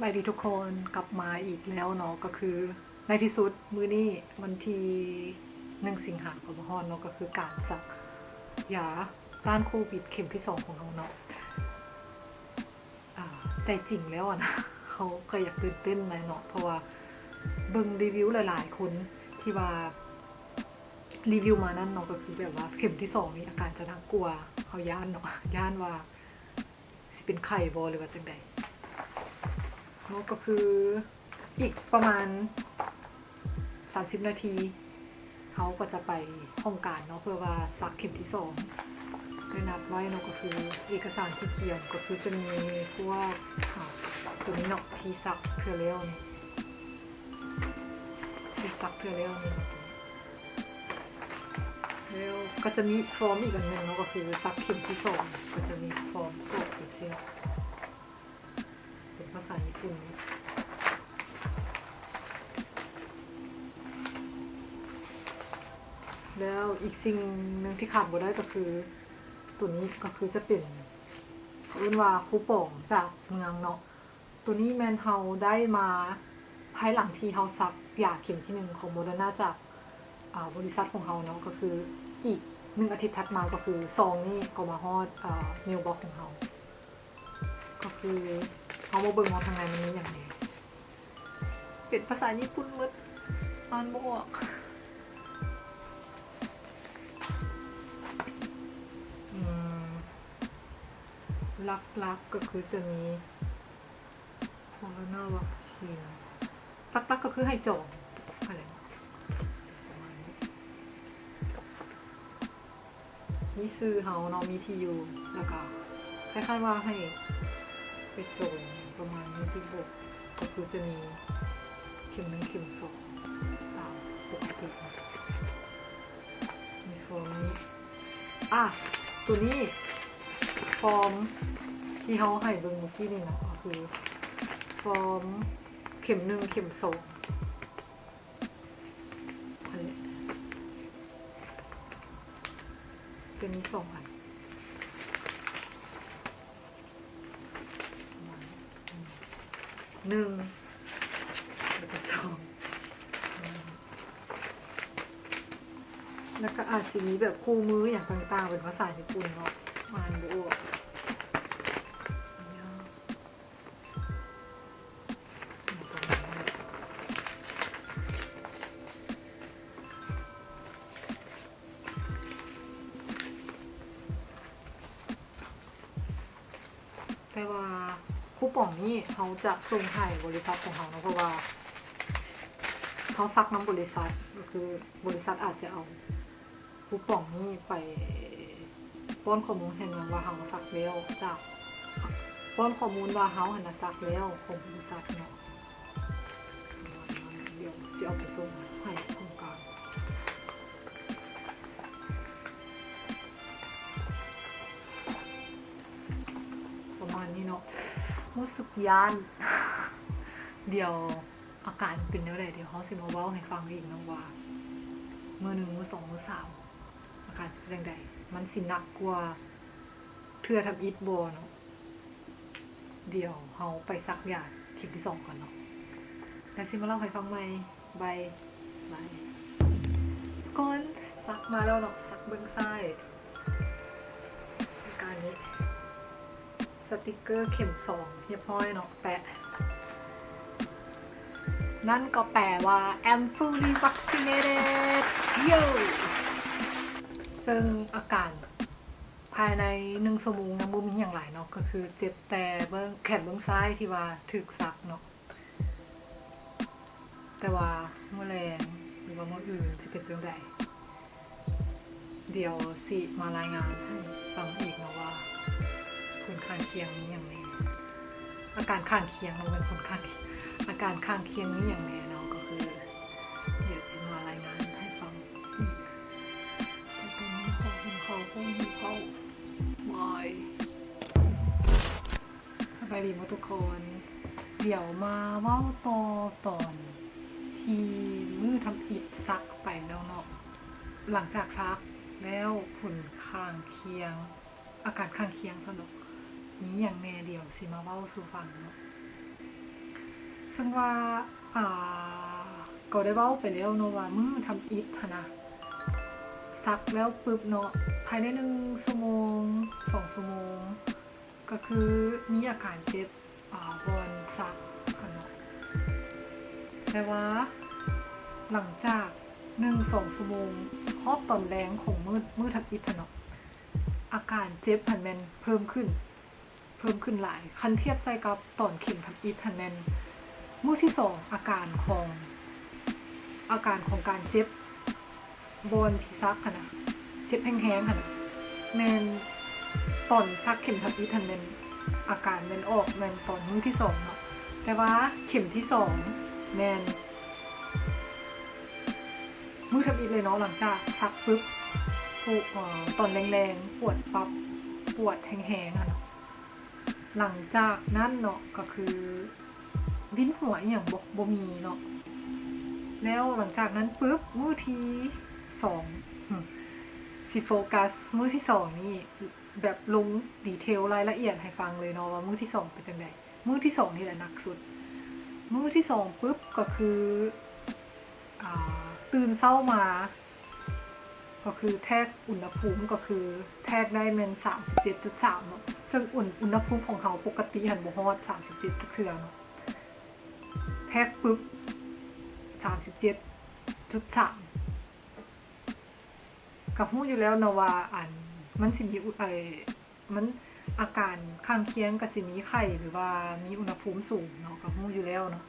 ສະບາຍດີທຸກຄົນ ກັບມາອີກແລ້ວເນາະ ກໍຄືໃນທີ່ສຸດມື້ນີ້ວັນທີໜຶ່ງສິງຫາກໍມາຮອດເນາະ ກໍຄືການສັກຢາຕ້ານໂຄວິດເຂັມທີສອງຂອງເຮົາເນາະ. ອາ ໃຈຈິງແລ້ວອະນະ ເຮົາກໍຢາກຕື່ນເຕັ້ນແຫຼະເນາະ ເພາະວ່າເບິ່ງຣີວິວຫຼາຍໆຄົນທີ່ວ່າຣີວິວມານັ້ນເນາະ ກໍຄືແບບວ່າເຂັມທີສອງນີ້ອາການຈະໜັກກວ່າ ເຮົາຢ້ານເນາະ ຢ້ານວ່າ ຊິເປັນໄຂ້ບໍ່ ຫຼືວ່າຈັ່ງໃດເນາະ. ກໍຄືອີກປະມານສາມສິບນາທີ ເຮົາກໍຈະໄປຫ້ອງການເນາະ ເພື່ອວ່າສັກເຂັມທີສອງ ໄດ້ນັດໄວ້ເນາະ. ກໍຄືເອກະສານທີ່ກຽມ ກໍຄືຈະມີພວກ ອາ ຕົວນີ້ເນາະ ທີ່ສັກເທື່ອແລ້ວນີ້ ທີ່ສັກເທື່ອແລ້ວນີ້ ແລ້ວກໍຈະມີຟອມອີກອັນໜຶ່ງເນາະ ກໍຄືສັກເຂັມທີສອງ ກໍຈະມີຟອມຕອບແບບຊີ້ເນາະ ເປັນພາສາຍີ່ປຸ່ນ. ແລ້ວອີກສິ່ງໜຶ່ງທີ່ຂາດບໍ່ໄດ້ກໍຄືຕົວນີ້ ກໍຄືຈະເປັນ ເຂົາເອີ້ນວ່າຄູປອງຈາກເມືອງເນາະ. ຕົວນີ້ແມ່ນເຮົາໄດ້ມາພາຍຫຼັງທີ່ເຮົາສັກຢາເຂັມທີໜຶ່ງຂອງໂມເດີນາຈາກ ອາ ບໍລິສັດຂອງເຮົາເນາະ. ກໍຄືອີກໜຶ່ງອາທິດຖັດມາ ກໍຄືຊອງນີ້ກໍມາຮອດ ອາ ເມວບັອກຂອງເຮົາ. ກໍຄືເຮົາມາເບິ່ງວ່າທາງໃນມັນມີຫຍັງແດ່ ເປັນພາສາຍີ່ປຸ່ນໝົດ ອ່ານບໍ່ອອກ. ອືມ ຫຼັກໆກໍຄືຈະມີ ໂຄໂຣນາວັກຊີນ ຫຼັກໆກໍຄືໃຫ້ຈອງຫັ້ນແຫຼະ ປະມານນີ້ ມີຊື່ເຮົາເນາະ ມີທີ່ຢູ່ ແລ້ວກໍຄ້າຍໆວ່າໃຫ້ໄປຈອງ ປະມານນີ້ ທີ່ບອກ ກໍຄືຈະມີເຂັມໜຶ່ງ ເຂັມສອງ ຕາມປົກກະຕິເນາະ. ມີຟອມນີ້ ອາ ຕົວນີ້ຟອມທີ່ເຮົາໃຫ້ເບິ່ງມື້ກີ້ນີ້ເນາະ ກໍຄືຟອມເຂັມໜຶ່ງ ເຂັມສອງ ອັນນີ້ຈະມີສອງອັນ. ໜຶ່ງ ແລ້ວກໍສອງ ແລ້ວກໍອາດຊິມີແບບຄູ່ມືຫຍັງຕ່າງໆ ເປັນພາສາຍີ່ປຸ່ນເນາະ ອ່ານບໍ່ອອກ. ແຕ່ວ່າຄູປອງນີ້ເຮົາຈະສົ່ງໃຫ້ບໍລິສັດຂອງເຮົາເນາະ ເພາະວ່າເຮົາສັກນຳບໍລິສັດ ກໍຄືບໍລິສັດອາດຈະເອົາຄູປອງນີ້ໄປປ້ອນຂໍ້ມູນໃຫ້ເມືອງວ່າເຮົາສັກແລ້ວ ຈາກປ້ອນຂໍ້ມູນວ່າເຮົາຫັ້ນນະສັກແລ້ວຂອງບໍລິສັດເນາະ. ດຽວຊິເອົາໄປສົ່ງໃຫ້ໂຄງການ ປະມານນີ້ເນາະ. ຮູ້ສຶກຢ້ານ ດຽວອາການເປັນແນວໃດ ດຽວເຮົາຊິມາເວົ້າໃຫ້ຟັງອີກເນາະ ວ່າມື້ໜຶ່ງ ມື້ສອງ ມື້ສາມ ອາການຊິເປັນຈັ່ງໃດ ມັນຊິໜັກກວ່າເທື່ອທຳອິດບໍ່ເນາະ. ດຽວເຮົາໄປສັກຢາເຂັມທີສອງກ່ອນເນາະ ແລ້ວຊິມາເລົ່າໃຫ້ຟັງໃໝ່. ບາຍບາຍ. ທຸກຄົນ ສັກມາແລ້ວເນາະ ສັກເບື້ອງຊ້າຍ ການນີ້ ສະຕິກເກີເຂັມສອງຮຽບຮ້ອຍເນາະ ແປະ. ນັ້ນກໍແປວ່າ I'm fully vaccinated. ເຢ້! ເຊິ່ງອາການ ພາຍໃນໜຶ່ງຊົ່ວໂມງຍັງບໍ່ມີຫຍັງຫຼາຍເນາະ ກໍຄືເຈັບແຕ່ເບື້ອງ ແຂນເບື້ອງຊ້າຍທີ່ວ່າຖືກສັກເນາະ ແຕ່ວ່າມື້ແລງ ຫຼືວ່າມື້ອື່ນຊິເປັນຈັ່ງໃດ ດຽວຊິມາລາຍງານໃຫ້ຟັງອີກເນາະວ່າຜົນຂ້າງຄຽງມີຫຍັງແດ່ ອາການຂ້າງຄຽງເນາະ ແມ່ນຜົນຂ້າງຄຽງ ອາການຂ້າງຄຽງມີຫຍັງແດ່ເນາະ ກໍຄື ດຽວຊິມາລາຍງານໃຫ້ຟັງອີກ. ແຕ່ຕອນນີ້ຂໍກິນເຂົ້າ ຫິວເຂົ້າ ບາຍ. ສະບາຍດີໝົດທຸກຄົນ. ດຽວມາເວົ້າຕໍ່ຕອນທີ່ມື້ທຳອິດສັກໄປແລ້ວເນາະ. ຫຼັງຈາກສັກແລ້ວ ຜົນຂ້າງຄຽງ ອາການຂ້າງຄຽງຊັ້ນດອກ ມີຫຍັງແດ່ ດຽວຊິມາເວົ້າສູ່ຟັງເນາະ. ເຊິ່ງວ່າ ອ່າ ກໍໄດ້ເວົ້າໄປແລ້ວເນາະວ່າ ມື້ທຳອິດຫັ້ນນະ ສັກແລ້ວປຶບເນາະ ພາຍໃນໜຶ່ງຊົ່ວໂມງ ສອງຊົ່ວໂມງ ກໍຄືມີອາການເຈັບ ອ່າ ບ່ອນສັກຫັ້ນເນາະ. ແຕ່ວ່າຫຼັງຈາກໜຶ່ງສອງຊົ່ວໂມງ ຮອດຕອນແລງຂອງມື້ ມື້ທຳອິດຫັ້ນເນາະ ອາການເຈັບຫັ້ນແມ່ນເພີ່ມຂຶ້ນ ເພີ່ມຂຶ້ນຫຼາຍ. ຄັນທຽບໃສ່ກັບຕອນເຂັມທຳອິດຫັ້ນແມ່ນ ມື້ທີສອງ ອາການຂອງ ອາການຂອງການເຈັບບ່ອນທີ່ສັກຫັ້ນນະ ເຈັບແຮງໆຫັ້ນນະ ແມ່ນຕອນສັກເຂັມທຳອິດຫັ້ນແມ່ນ ອາການແມ່ນອອກແມ່ນຕອນມື້ທີສອງເນາະ. ແຕ່ວ່າເຂັມທີສອງແມ່ນມື້ທຳອິດເລີຍເນາະ ຫຼັງຈາກສັກປຶບ ປວດ ເອີ ຕອນແລງໆ ປວດປັບ ປວດແຮງໆຫັ້ນນະ. ຫຼັງຈາກນັ້ນເນາະ ກໍຄືວິນຫົວອີ່ຫຍັງບໍ່ ບໍ່ມີເນາະ. ແລ້ວຫຼັງຈາກນັ້ນປຶບ ມື້ທີສອງ ຊິໂຟກັສມື້ທີສອງນີ້ ແບບລົງດີເທວລາຍລະອຽດໃຫ້ຟັງເລີຍເນາະວ່າມື້ທີສອງເປັນຈັ່ງໃດ. ມື້ທີສອງນີ້ແຫຼະໜັກສຸດ. ມື້ທີສອງປຶບ ກໍຄື ອ່າ ຕື່ນເຊົ້າມາ ກໍຄືແທກອຸນຫະພູມ ກໍຄືແທກໄດ້ແມ່ນສາມສິບເຈັດຈຸດສາມເນາະ ເຊິ່ງອຸນ ອຸນຫະພູມຂອງເຮົາປົກກະຕິຫັ້ນບໍ່ຮອດສາມສິບເຈັດຈັກເທື່ອເນາະ ແທກປຶບ ສາມສິບເຈັດຈຸດສາມ ກໍຮູ້ຢູ່ແລ້ວເນາະວ່າ ອັນ ມັນຊິມີອຸ ໄອ ມັນ ອາການຂ້າງຄຽງກໍຊິມີໄຂ້ ຫຼືວ່າມີອຸນຫະພູມສູງເນາະ ກໍຮູ້ຢູ່ແລ້ວເນາະ.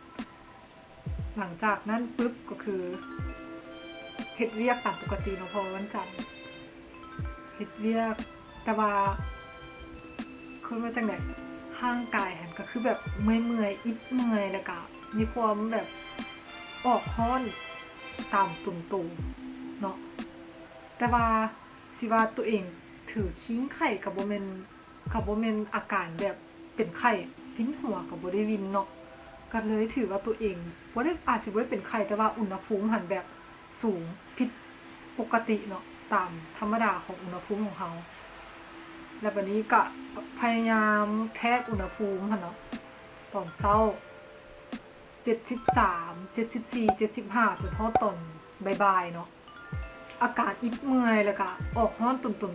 ຫຼັງຈາກນັ້ນປຶບ ກໍຄືເຮັດວຽກຕາມປົກກະຕິເນາະ ເພາະວ່າວັນຈັນເຮັດວຽກ ແຕ່ວ່າ ຄືວ່າຈັ່ງໃດ ຮ່າງກາຍຫັ້ນກໍຄືແບບເມື່ອຍໆ ອິດເມື່ອຍ ແລ້ວກໍມີຄວາມແບບອອກຮ້ອນຕາມຕົນໂຕເນາະ. ແຕ່ວ່າ ຊິວ່າຕົວເອງຖືຄີງໄຂ້ກໍບໍ່ແມ່ນ ກໍບໍ່ແມ່ນອາການແບບເປັນໄຂ້ ວິນຫົວກໍບໍ່ໄດ້ວິນເນາະ ກໍເລີຍຖືວ່າຕົວເອງບໍ່ໄດ້ ອາດຊິບໍ່ໄດ້ເປັນໄຂ້ ແຕ່ວ່າອຸນຫະພູມຫັ້ນແບບສູງຜິດປົກກະຕິເນາະ ຕາມທຳມະດາຂອງອຸນຫະພູມຂອງເຮົາ. ແລ້ວບາດນີ້ກະພະຍາຍາມແທກອຸນຫະພູມຫັ້ນເນາະ ຕອນເຊົ້າ ເຈັດສິບສາມ ເຈັດສິບສີ່ ເຈັດສິບຫ້າ ຈົນຮອດຕອນບ່າຍໆເນາະ ອາການອິດເມື່ອຍ ແລ້ວກະອອກຮ້ອນຕົນ ຕົນ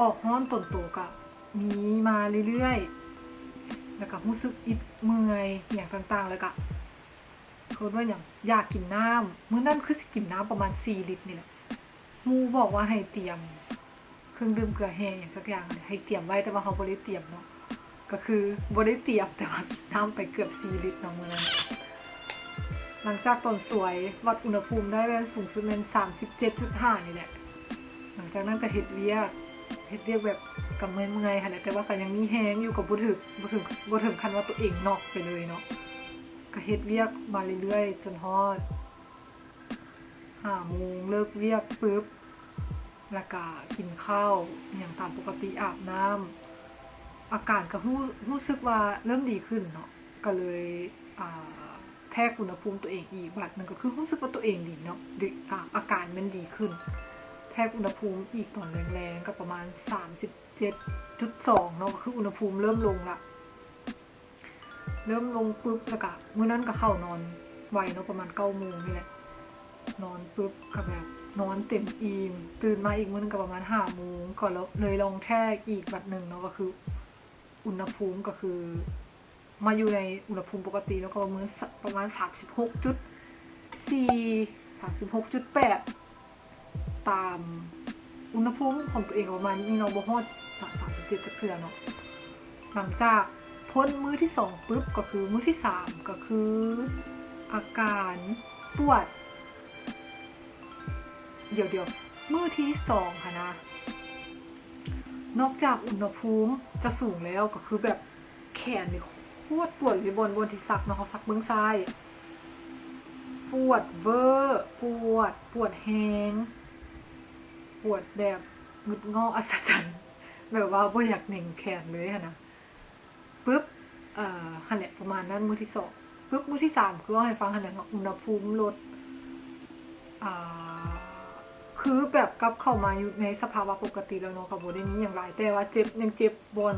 ອອກຮ້ອນຕົນໂຕກະມີມາເລື້ອຍໆ ແລ້ວກະຮູ້ສຶກອິດເມື່ອຍອີ່ຫຍັງຕ່າງໆ ແລ້ວກະ ເຂົາເອີ້ນວ່າຫຍັງ ຢາກກິນນ້ຳ. ມື້ນັ້ນຄືຊິກິນນ້ຳປະມານສີ່ລິດນີ້ແຫຼະ ໝູ່ບອກວ່າໃຫ້ຕຽມ ເຄື່ອງດື່ມເກືອແຮ່ຫຍັງສັກຢ່າງ ໃຫ້ຕຽມໄວ້ ແຕ່ວ່າເຮົາບໍ່ໄດ້ຕຽມເນາະ ກໍຄືບໍ່ໄດ້ຕຽມ ແຕ່ວ່າກິນນ້ຳໄປເກືອບສີ່ລິດເນາະມື້ນັ້ນ. ຫຼັງຈາກຕອນສວຍ ວັດອຸນຫະພູມໄດ້ແມ່ນສູງສຸດແມ່ນສາມສິບເຈັດຈຸດຫ້ານີ້ແຫຼະ. ຫຼັງຈາກນັ້ນກໍເຮັດວຽກ ເຮັດວຽກແບບກໍເມື່ອຍໆຫັ້ນແຫຼະ ແຕ່ວ່າກໍຍັງມີແຮງຢູ່ ກໍບໍ່ເຖິງ ບໍ່ເຖິງ ບໍ່ເຖິງຂັ້ນວ່າຕົວເອງນັອກໄປເລີຍເນາະ ກໍເຮັດວຽກມາເລື້ອຍໆ ຈົນຮອດ ຫ້າໂມງເລີກວຽກປຶບ ແລ້ວກະກິນເຂົ້າອີ່ຫຍັງຕາມປົກກະຕິ ອາບນ້ຳ ອາການກະຮູ້ ຮູ້ສຶກວ່າເລີ່ມດີຂຶ້ນເນາະ ກະເລີຍ ອ່າ ແທກອຸນຫະພູມຕົວເອງອີກບາດໜຶ່ງ ກະຄືຮູ້ສຶກວ່າຕົວເອງດີເນາະ ດີ ອາ ອາການແມ່ນດີຂຶ້ນ. ແທກອຸນຫະພູມອີກຕອນແລງໆ ກະປະມານສາມສິບເຈັດຈຸດສອງເນາະ ກະຄືອຸນຫະພູມເລີ່ມລົງລະ. ເລີ່ມລົງປຶບ ແລ້ວກະມື້ນັ້ນກະເຂົ້ານອນໄວເນາະ ປະມານເກົ້າໂມງນີ້ແຫຼະ ນອນປຶບກະແບບນອນເຕັມອີ່ມ ຕື່ນມາອີກມື້ໜຶ່ງກະປະມານຫ້າໂມງ ກໍເລີຍລອງແທກອີກບາດໜຶ່ງເນາະ ກະຄືອຸນຫະພູມກະຄືມາຢູ່ໃນອຸນຫະພູມປົກກະຕິເນາະ ກະປະເມີນ ປະມານສາມສິບຫົກຈຸດສີ່ ສາມສິບຫົກຈຸດແປດ ຕາມອຸນຫະພູມຂອງຕົວເອງປະມານນີ້ເນາະ ບໍ່ຮອດສາມສິບເຈັດຈັກເທື່ອເນາະ. ຫຼັງຈາກພົ້ນມື້ທີສອງປຶບ ກໍຄືມື້ທີສາມ ກໍຄືອາການປວດ ດຽວໆ ມື້ທີສອງຫັ້ນນະ ນອກຈາກອຸນຫະພູມຈະສູງແລ້ວ ກໍຄືແບບ ແຂນນີ້ໂຄດປວດເລີຍ ບ່ອນ ບ່ອນທີ່ສັກເນາະ ເຮົາສັກເບື້ອງຊ້າຍ ປວດເວີ ປວດ ປວດແຮງ ປວດແບບງຶດງໍ້ອັດສະຈັນ ແບບວ່າບໍ່ຢາກເໜັງແຂນເລີຍຫັ້ນນະ. ປຶບ ເອີ ຫັ້ນແຫຼະ ປະມານນັ້ນ ມື້ທີສອງ. ປຶບ ມື້ທີສາມ ຄືເວົ້າໃຫ້ຟັງຫັ້ນແຫຼະເນາະ ອຸນຫະພູມລົດ ອ່າ ຄືແບບກັບເຂົ້າມາຢູ່ໃນສະພາວະປົກກະຕິແລ້ວເນາະ ກໍບໍ່ໄດ້ມີຫຍັງຫຼາຍ ແຕ່ວ່າເຈັບ ຍັງເຈັບບ່ອນ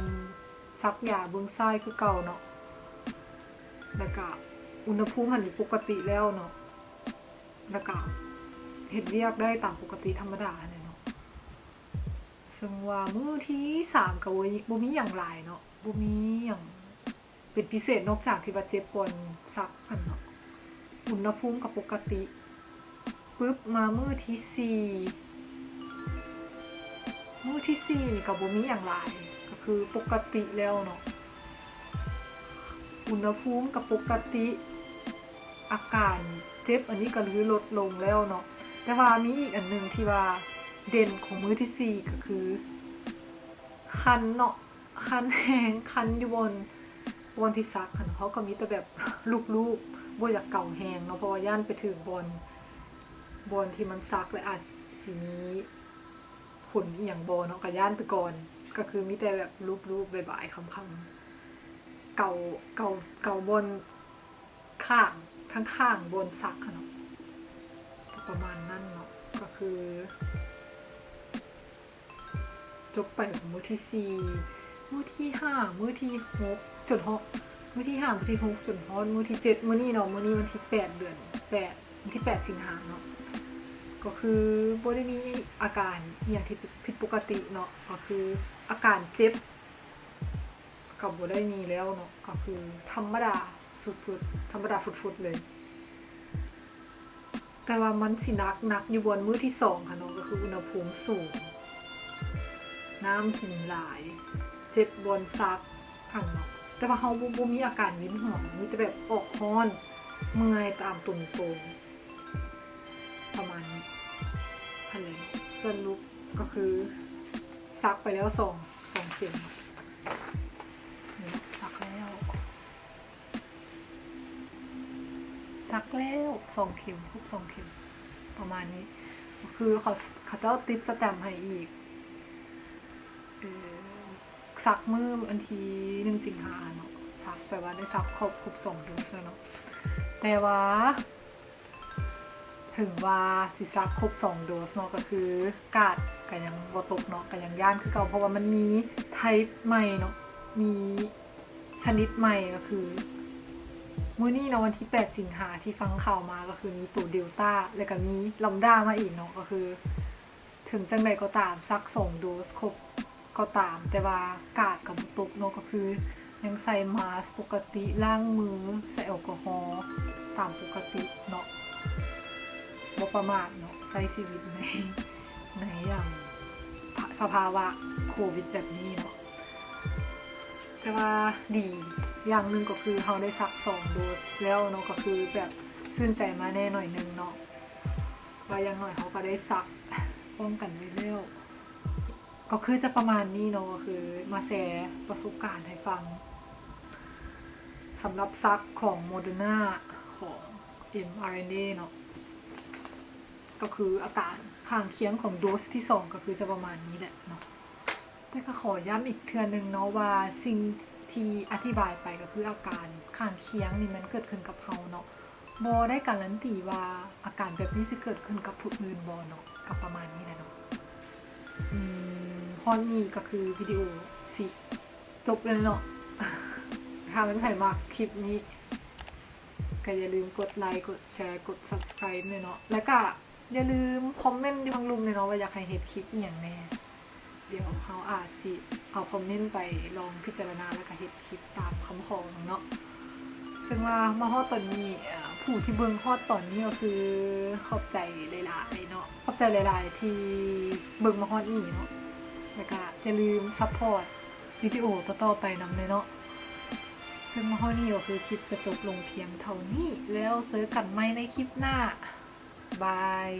ສັກຢາເບື້ອງຊ້າຍຄືເກົ່າເນາະ ແລ້ວກະ ອຸນຫະພູມຫັ້ນຢູ່ປົກກະຕິແລ້ວເນາະ ແລ້ວກະເຮັດວຽກໄດ້ຕາມປົກກະຕິທຳມະດາຫັ້ນແຫຼະເນາະ. ເຊິ່ງວ່າມື້ທີສາມກະບໍ່ມີ ບໍ່ມີຫຍັງຫຼາຍເນາະ ບໍ່ມີຫຍັງເປັນພິເສດ ນອກຈາກທີ່ວ່າເຈັບບ່ອນສັກຫັ້ນເນາະ. ອຸນຫະພູມກະປົກກະຕິ ປຶບ ມາມື້ທີສີ່ ມື້ທີສີ່ນີ້ກະບໍ່ມີຫຍັງຫຼາຍ ກະຄືປົກກະຕິແລ້ວເນາະ. ອຸນຫະພູມກະປົກກະຕິ ອາການເຈັບອັນນີ້ກະຄືລົດລົງແລ້ວເນາະ. ແຕ່ວ່າມີອີກອັນໜຶ່ງທີ່ວ່າເດັ່ນຂອງມື້ທີສີ່ກະຄືຄັນເນາະ ຄັນແຮງ ຄັນຢູ່ບ່ອນ ບ່ອນທີ່ສັກຫັ້ນ ເຮົາກະມີແຕ່ແບບລູບໆ ບໍ່ຢາກເກົາແຮງເນາະ ເພາະວ່າຢ້ານໄປຖືກບ່ອນ ບ່ອນທີ່ມັນສັກ ແລະ ອາດຊິມີ ຂົນອີ່ຫຍັງບໍ່ເນາະ ກະຢ້ານໄປກ່ອນ. ກະຄືມີແຕ່ແບບລູບໆ ບາຍໆ ຄຳໆ ເກົາ ເກົາ ເກົາບ່ອນຂ້າງ ທັງຂ້າງບ່ອນສັກຫັ້ນເນາະ ກະປະມານນັ້ນເນາະ. ກະຄືຈົບໄປມື້ທີສີ່ ມື້ທີຫ້າ ມື້ທີຫົກ ຈົນຮອດມື້ທີຫ້າ ມື້ທີຫົກ ຈົນຮອດມື້ທີເຈັດ ມື້ນີ້ເນາະ. ມື້ນີ້ວັນທີແປດ ເດືອນແປດ ວັນທີແປດສິງຫາເນາະ ກະຄືບໍ່ໄດ້ມີອາການອີ່ຫຍັງທີ່ຜິດປົກກະຕິເນາະ ກະຄືອາການເຈັບກະບໍ່ໄດ້ມີແລ້ວເນາະ ກະຄືທຳມະດາສຸດໆ ທຳມະດາຟຸດໆ ເລີຍ. ແຕ່ວ່າມັນຊິໜັກ ໜັກຢູ່ບ່ອນມື້ທີສອງຫັ້ນເນາະ ກະຄືອຸນຫະພູມສູງ ນ້ຳກິນຫຼາຍ ເຈັບບ່ອນສັກຫັ້ນເນາະ. ແຕ່ວ່າເຮົາບໍ່ ບໍ່ມີອາການວິນຫົວ ມີແຕ່ແບບອອກຮ້ອນ ເມື່ອຍຕາມຕົນໂຕ ປະມານນີ້ຫັ້ນແຫຼະ. ສະຫຼຸບກະຄືສັກໄປແລ້ວສອງ ສອງເຂັມ ນີ້ເນາະ ສັກແລ້ວ ສັກແລ້ວສອງເຂັມ ຄົບສອງເຂັມ ປະມານນີ້. ກະຄືເຂົາ ເຂົາເຈົ້າຕິດສະແຕັມໃຫ້ອີກ ເອີ ສັກມື້ວັນທີໜຶ່ງສິງຫາເນາະ ສັກ ແປວ່າໄດ້ສັກຄົບ ຄົບສອງໂດສແລ້ວເນາະ. ແຕ່ວ່າເຖິງວ່າຊິສັກຄົບສອງໂດສເນາະ ກະຄືກາດກະຍັງບໍ່ຕົກເນາະ ກະຍັງຢ້ານຄືເກົ່າ ເພາະວ່າມັນມີໄທບ໌ໃໝ່ເນາະ ມີຊະນິດໃໝ່ ກະຄືມື້ນີ້ເນາະ ວັນທີແປດສິງຫາ ທີ່ຟັງຂ່າວມາ ກະຄືມີໂຕເດລຕາ ແລະກະມີລຳດາມາອີກເນາະ. ກະຄື ເຖິງຈັ່ງໃດກໍຕາມ ສັກສອງໂດສຄົບກໍຕາມ ແຕ່ວ່າກາດກະບໍ່ຕົກເນາະ ກະຄືຍັງໃສ່ມາສປົກກະຕິ ລ້າງມື ໃສ່ແອລກໍຮໍຕາມປົກກະຕິເນາະ ບໍ່ປະໝາດເນາະ ໃຊ້ຊີວິດໃນ ໃນ ອັນ ສະພາວະໂຄວິດແບບນີ້ເນາະ. ແຕ່ວ່າດີຢ່າງໜຶ່ງກະຄືເຮົາໄດ້ສັກສອງໂດສແລ້ວເນາະ ກະຄືແບບຊື່ນໃຈມາແດ່ໜ້ອຍໜຶ່ງເນາະ ວ່າຢ່າງໜ້ອຍເຮົາກະໄດ້ສັກປ້ອງກັນໄວ້ແລ້ວ. ກະຄືຈະປະມານນີ້ເນາະ ກະຄືມາແຊປະສົບການໃຫ້ຟັງ ສຳລັບສັກຂອງໂມເດີນາ ຂອງເອັມອາເອັນເອເນາະ ກະຄືອາການຂ້າງຄຽງຂອງໂດສທີສອງ ກະຄືຈະປະມານນີ້ແຫຼະເນາະ. ແຕ່ກະຂໍຢ້ຳອີກເທື່ອໜຶ່ງເນາະ ວ່າສິ່ງທີ່ອະທິບາຍໄປ ກະຄືອາການຂ້າງຄຽງນີ້ມັນເກີດຂຶ້ນກັບເຮົາເນາະ ບໍ່ໄດ້ກາຣັນຕີວ່າອາການແບບນີ້ຊິເກີດຂຶ້ນກັບຜູ້ອື່ນບໍ່ເນາະ ກະປະມານນີ້ແຫຼະເນາະ. ອືມ ຮອດນີ້ກະຄືວິດີໂອຊິຈົບແລ້ວເນາະ. ຖ້າແມ່ນໃຜມັກຄລິບນີ້ ກະຢ່າລືມກົດໄລ ກົດແຊ ກົດ Subscribe ແດ່ເນາະ ແລະກະຢ່າລືມຄອມເມັນຢູ່ທາງລຸ່ມແດ່ເນາະ ວ່າຢາກໃຫ້ເຮັດຄລິບອີ່ຫຍັງແດ່. ດຽວເຮົາອາດຊິເອົາຄອມເມັນໄປລອງພິຈາລະນາ ແລະກະເຮັດຄລິບຕາມຄຳຂໍເນາະ. ເຊິ່ງວ່າມາຮອດຕອນນີ້ ເອີ ຜູ້ທີ່ເບິ່ງຮອດຕອນນີ້ກະຄືຂອບໃຈຫຼາຍໆເນາະ ຂອບໃຈຫຼາຍໆທີ່ເບິ່ງມາຮອດນີ້ເນາະ ແລະກະຢ່າລືມຊັບພອດວິດີໂອຕໍ່ໆໄປນຳແດ່ເນາະ. ເຊິ່ງມາຮອດນີ້ກະຄືຄລິບຈະຈົບລົງພຽງເທົ່ານີ້ ແລ້ວເຈີກັນໃໝ່ໃນຄລິບໜ້າ. ບາຍ.